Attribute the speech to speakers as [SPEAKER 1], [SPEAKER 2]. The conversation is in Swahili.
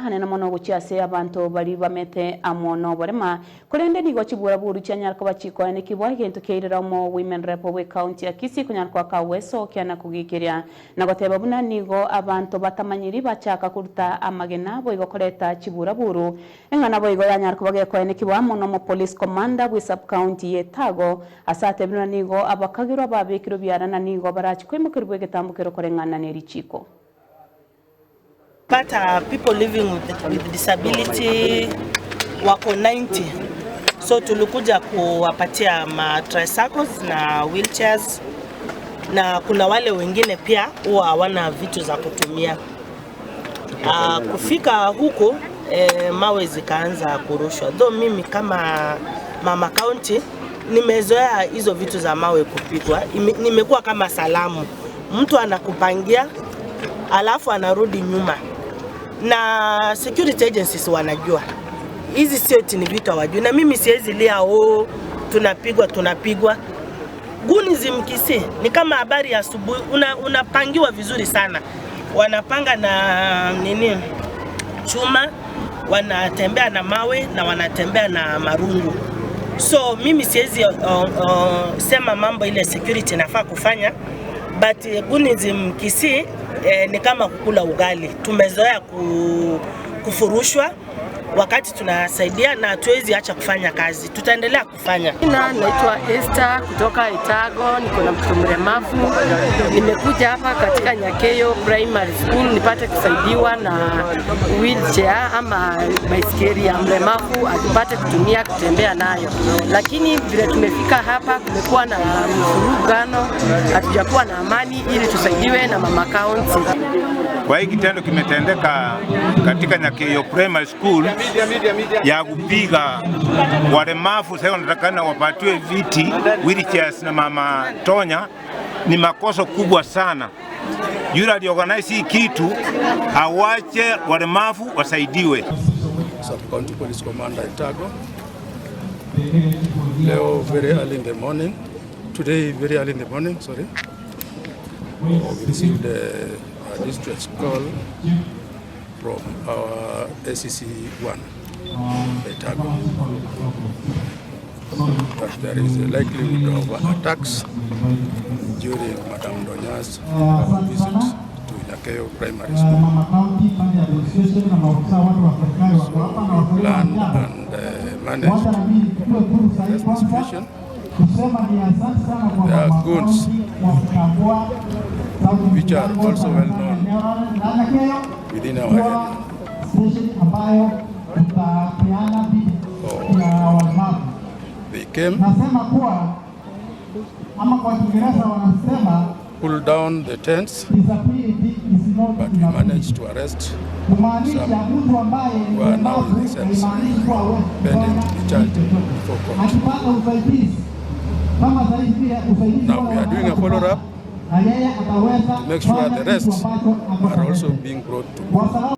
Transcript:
[SPEAKER 1] Anene mono gochia ase abanto baria bamete amo noborema, korende nigo chiburaburu chianyara koba chikoenekigwa, egento kiairera omo Women Rep bw'ecounty ya Kisii konyara koaka gwesokia na kogiikeria na goteba buna nigo abanto batamanyiri bachaka koruta amagena boigo koreta chiburaburu. Eng'ana boigo yanyara koba gekoenekigwa amo nomo Police Commander bwe sub-county y'Etago ase atebire buna nigo abakagerwa babekirwe biara na nigo barachi koimokerigwa egetambokero koreng'ana ne richiko.
[SPEAKER 2] Pata people living with disability wako 90, so tulikuja kuwapatia ma tricycles na wheelchairs, na kuna wale wengine pia huwa hawana vitu za kutumia. Kufika huku mawe zikaanza kurushwa. Though mimi kama mama county nimezoea hizo vitu za mawe kupigwa, nimekuwa kama salamu, mtu anakupangia alafu anarudi nyuma, na security agencies wanajua hizi sio eti ni vitu hawajui, na mimi siwezi lia, "Oh, tunapigwa, tunapigwa." Goonism Kisii ni kama habari ya asubuhi, unapangiwa vizuri sana, wanapanga na nini chuma, wanatembea na mawe na wanatembea na marungu. So mimi siwezi sema mambo ile security nafaa kufanya, but Goonism Kisii ni kama kukula ugali, tumezoea kufurushwa wakati tunasaidia na hatuwezi acha kufanya kazi, tutaendelea kufanya.
[SPEAKER 3] Na naitwa Esther kutoka Etago, niko na mtoto mlemavu. Nimekuja hapa katika Nyakeyo Primary School nipate kusaidiwa na wheelchair ama baiskeli ya mlemavu akipate kutumia kutembea nayo, lakini vile tumefika hapa kumekuwa na mvurugano, hatujakuwa na amani ili tusaidiwe na mama county.
[SPEAKER 4] Kwa hii kitendo kimetendeka katika Nyakeyo Primary School ya kupiga walemavu, sasa wanatakana wapatiwe viti wheelchairs na mama Tonya, ni makosa kubwa sana. Yule aliorganize hii kitu awache walemavu wasaidiwe.
[SPEAKER 5] Sub County Police Commander Etago. Leo very early in the morning, today very early in the morning, sorry, we received a distress call from our ACC1 Etago that there is a likelihood of attacks during Madam Ndonya's visit to Nyakeyo Primary School. So we planned and managed to address the situation. There are goons which are also well known within our area. So they came, pulled down the tents, but we managed to arrest some who are now in the cells, pending to be charged before court. Now we are doing a follow-up to make sure the rest are also being brought to book.